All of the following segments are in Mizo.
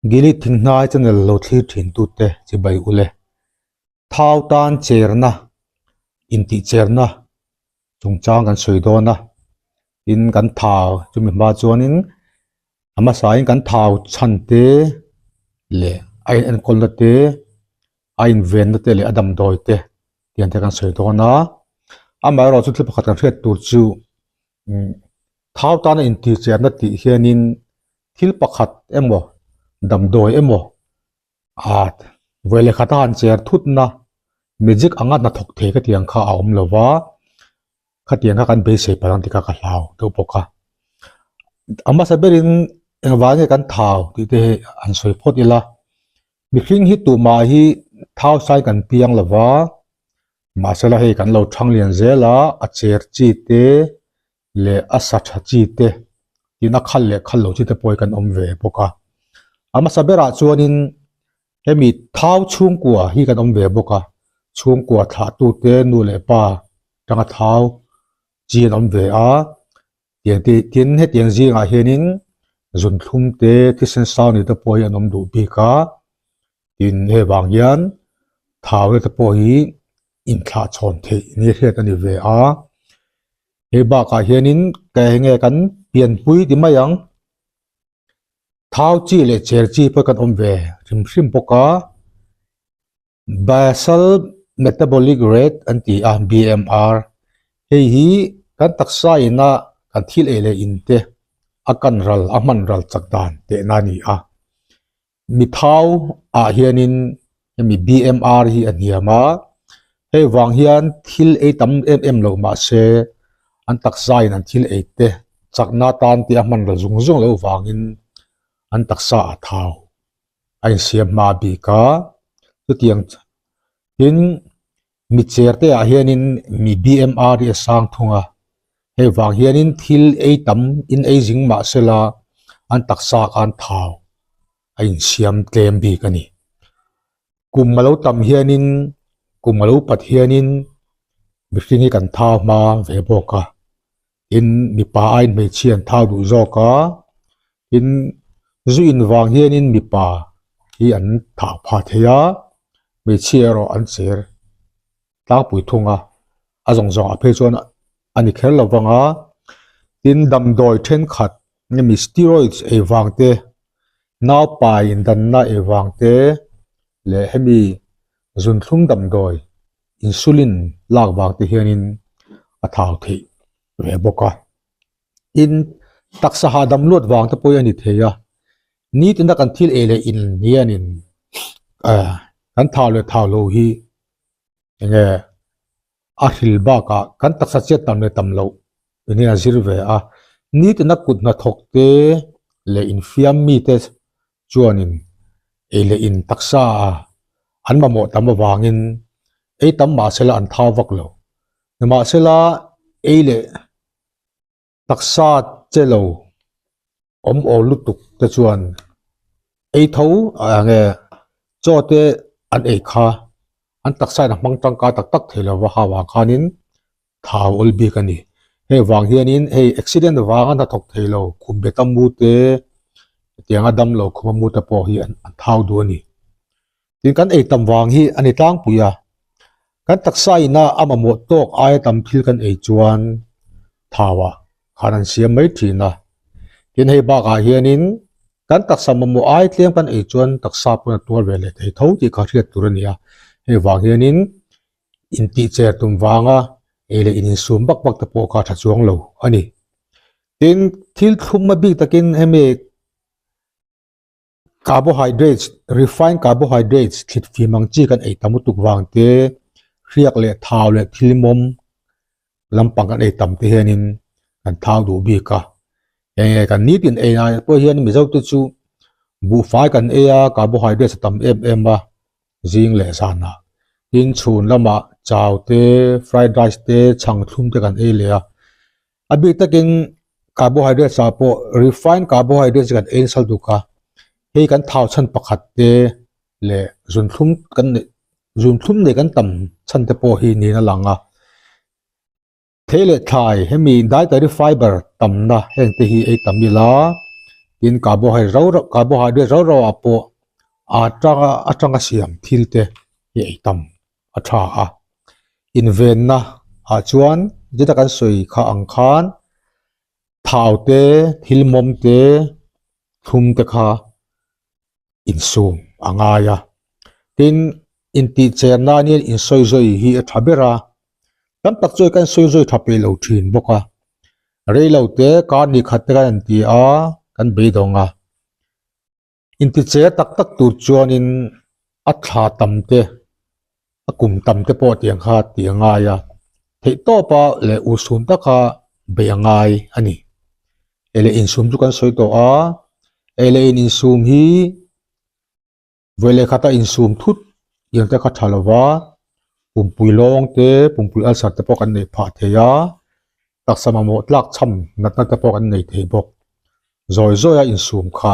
Gilead Thinghnai channel lo thlir thin tute chibai ule. Thau tan cherna, intih cherna chungchang kan sawi dawn a, tin kan thau chumi hma chuanin a hmasain kan thau chhan te leh a in enkawlna te a invenna te leh a damdawi te tiang te kan sawi dawn a, amaherawhchu thil pakhat kan hriat tur chu Thau tana intihchiahna tih hianin thil pakhat emaw damdawi emaw ah vawi leh khata han cher thutna magic anga hnathawk thei ka tih ang kha a awm lo va, khatiang kha kan beisei palh ang tih kha ka hlau deuh bawk a. A hmasa berin engvang nge kan thau tih te hi an sawi phawt ila, mihring hi tumah hi thau sai kan piang lo va, Mahsela hei kan lo thang lian zel a, a cher chi te leh a sa tha chi te tin a khal leh khal lo chi te pawh hi kan awm ve bawk a. A hmasa berah chuanin hemi thau chhungkua hi kan awm ve bawk a, chhungkua thlahtute nu leh pa tanga thau chi an awm ve a, tiang te tin hetiang zingah hianin zunthlum te thisen sang ni te pawh hi an awm duh bik a. Tin, hei vang hian thauna te pawh hi inthlah chhawn theih ni hriat a ni ve a. Hei bakah hianin ka eng nge kan pianpui ti mai ang, thau chi leh cher chi pawh kan awm ve hrim hrim bawk a. Basal Metabolic Rate an ti a, BMR, hei hi kan taksa ina kan thil ei leh in te a kan ral, a hman ral chak dan tehna a ni a. Mi thau ah hianin hemi BMR hi a hniam a, hei vang hian thil ei tam em em lo mahse an taksa in an thil ei te chakna tan te a hman ral zung zung loh vangin an taksa ah thau a insiam hma bik a, chutiang tin mi cher te ah hianin mi BMR hi a sang thung a, hei vang hianin thil ei tam in ei zing mah sela an taksa khan thau a insiam tlem bik a ni. Kum a lo tam hianin kum a lo pat hianin mihring hi kan thau hma ve bawk a, tin mipa aiin hmeichhia an thau duh zawk a, tin zu in vang hianin mipa hi an thau phah thei a, hmeichhia erawh an cher tlangpui thung a, a zawng zawng ah phei chuan a ni kher lo vang a, tin damdawi thenkhat hemi steroids ei vang te naupai indanna ei vang te leh hemi zunthlum damdawi insulin lak vang te hianin a thau theih ve bawk a. Tin, taksa hahdam luat vang te pawh hi a ni thei a, nitina kan thil ei leh in hianin ah kan thau leh thau lo hi enge a hril bakah kan taksa chiat tam leh tam loh in hian a zir ve a, nitina kut hnathawk te leh infiam mite chuanin ei leh in taksa a an mamawh tam avangin ei tam mahsela an thau vak lo. Nimahsela ei leh taksa che lo awm aw lutuk te chuan ei tho ah nge chaw te an ei kha an taksa in a hmang tangkai tak tak thei lo va ha vang khanin thau awl bik a ni. Hei vang hianin hei accident vanga hnathawk thei lo khum bet a mu te hetianga damlo khum a mu te pawh hi an thau duh a ni. Tin kan ei tam vang hi a ni tlangpui a, kan taksa ina a mamawh tawk aia tam thil kan ei chuan thau ah khan an siam mai thin a. Tin hei bakah hianin kan taksa mamawh ai tlem kan ei chuan taksa pawn a tuar ve leh thei tho tih kha hriat tur a ni a. Hei vang hianin intih cher tum vanga ei leh in insum vak vak te pawh kha a tha chuang lo a ni. Tin thil thlum a bik takin hemi Carbohydrates, refined carbohydrates, thlit fim ang chi kan ei tam lutuk vang te, hriak leh thau leh thil mawm lampang kan ei tam te hianin kan thau duh bik a. Eng nge kan nitin ei lai pawh hian Mizo te chu buhfai kan ei a, carbohydrates a tam em em a, zing leh zanah. Tin chhun lamah chau te, fried rice te, chhang thlum te kan ei leh a. A bik takin carbohydrates ah pawh refined carbohydrates kan ei nasa lutuk a, hei kan thau chhan pakhat te leh zunthlum kan neih zunthlum nei kan tam chhan te pawh hi niin a lang a. Thei leh thlai hemi dietary fiber tamna heng te hi ei tam ila. Tin, carbohydrate rau rau carbohydrate rau rau ah pawh atanga atanga siam thil te hi ei tam a tha a. Invenna ah chuan zeta kan sawi kha ang khan thau te thil mawm te thlum te kha insum a ngai a. Tin, intihcher nan hian insawi zawi hi a tha ber a, tam tak chuan kan sawi zawi tha peih lo thin bawk a. Rei lo te kar ni khat te kan han ti a, kan beidawng a. Inticher tak tak tur chuanin a thla tam te, a kum tam te pawh tiang kha tih a ngai a, theihtawpa leh urhsun taka beih a ngai a ni. Ei leh insum chu kan sawi tawh a, ei leh in insum hi vawi leh khata insum thut tiang te kha tha lo va, pumpui lawng te, pumpui ulcer te pawh kan neih phah thei a, taksa mamawh tlak chham natna te pawh kan nei thei bawk. Zawi zawi a insum kha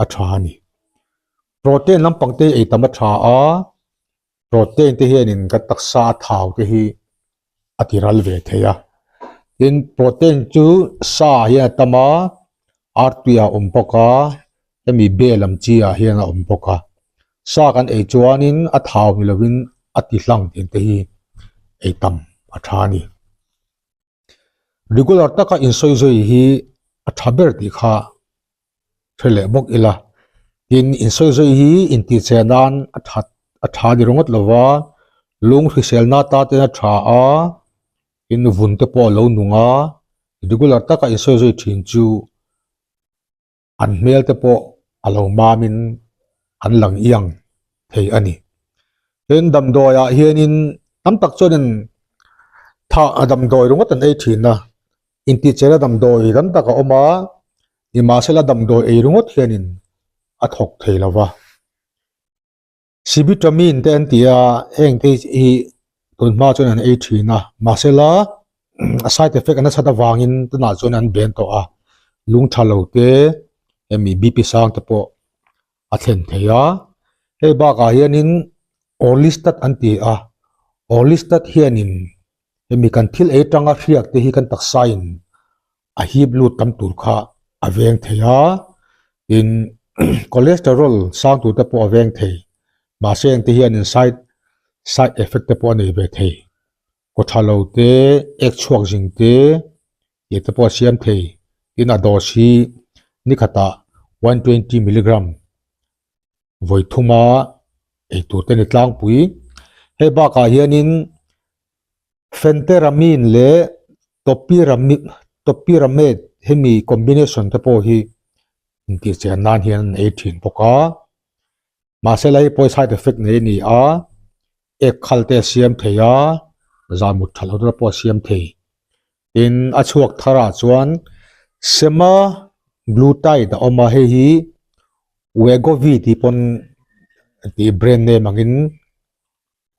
a tha a ni. Protein lampang te ei tam a tha a, protein te hianin kan taksa a thau te hi a ti ral ve thei a. Tin, protein chu sa ah hian a tam a, artui ah a awm bawk a, hemi bel lam chi ah hian a awm bawk a. Sa kan ei chuanin a thau ni lovin a ti hlang tih te hi ei tam a tha a ni. Regular taka insawi zui hi a tha ber tih kha hre leh bawk ila. Tin, insawi zui hi intihcheh nan a that a tha ni ringawt lo va, lung hriselna ta ten a tha a, tin vun te pawh a lo nung a, regular taka insawi zui thin chu an hmel te pawh a lo mamin an lang iang thei a ni. Tin, damdawiah hianin tam tak chuanin tha damdawi ringawt an ei thin a, intihchena damdawi tam tak a awm a, nimahsela damdawi ei ringawt hianin a thawk thei lo va. Sibutramine te an ti a, heng te hi tun hma chuan an ei thin a, mahsela a side effect a nasat avangin tunah chuan an ben tawh a, lung tha lo te hemi BP sang te pawh a thlen thei a, hei bakah hianin orlistat an ti a, orlistat hianin hemi kan thil ei tanga hriak te hi kan taksa in a hip lut tam tur kha a veng thei a, tin cholesterol sang tur te pawh a veng thei, mahse engte hianin side side effect te pawh a nei ve thei, kaw tha lo te, ek chhuak zing te tih te pawh a siam thei, tin a dose hi nikhatah 120 milligram vawi thuma ei tur te ni tlangpui, hei bakah hianin Phenteramine leh Topiramate hemi combination te pawh hi intihchian nan hian an ei thin bawk a, mahse lai pawh side effect nei a ni a, ek khal te a siam thei a, zan mut tha lo te pawh a siam thei. Tin, a chhuak tharah chuan Semaglutide a awm a, hei hi Wegovy tih pawn tih brand name angin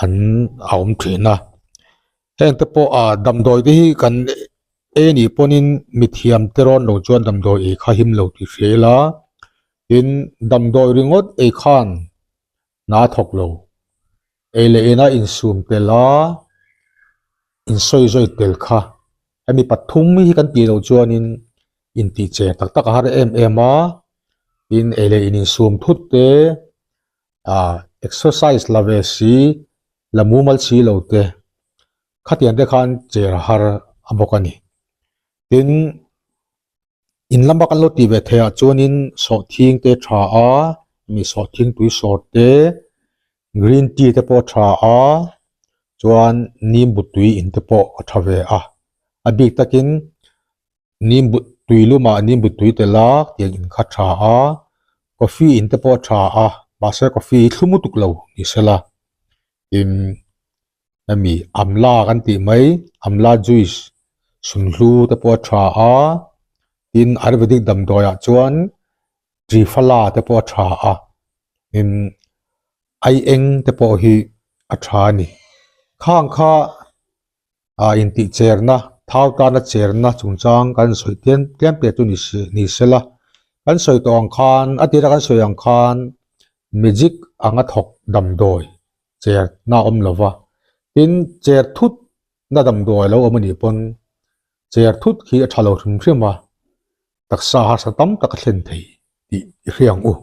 an a awm thin a heng te pawh ah damdawi te hi kan ei anih pawhin mithiam te rawn lo chuan damdawi ei kha him lo tih hria ila tin damdawi ringawt ei khan hna a thawk lo ei leh ina insum tel a insawi zawi tel kha hemi pathum hi kan tih loh chuanin intih che tak tak a har em em a tin ei leh in insum thut te. ah exercise la ve si la mumal si lo te khatiang te khan cher har a bawk a ni tin in lama kan lo tih ve theih ah chuanin sawhthing te tha a mi sawhthing tui sawr te green tea te pawh a tha a chuan nimbu tui in te pawh a tha ve a a bik takin. Nimbu tui lumah nimbu tui tel a tiang in kha tha a, coffee in te pawh a tha a, mahse coffee hi thlum lutuk lo ni sela tin hemi amla kan tih mai amla juice sunhlu te pawh a tha a, tin ayurvedic damdawi ah chuan triphala te pawh a tha a, tin aieng te pawh hi a tha a ni khang kha. ah intih cherna thau tana cherna chungchang kan sawi tlem tlem te chu ni si ni sela kan sawi tawh ang khan a tira kan sawi ang khan magic anga thawk damdawi cherna a awm lo va tin cher thut na damdawi a lo awm a nih pawn cher thut khi a tha lo hrim hrim a. Taksa harsa tam tak a thlen thei tih i hria ang u.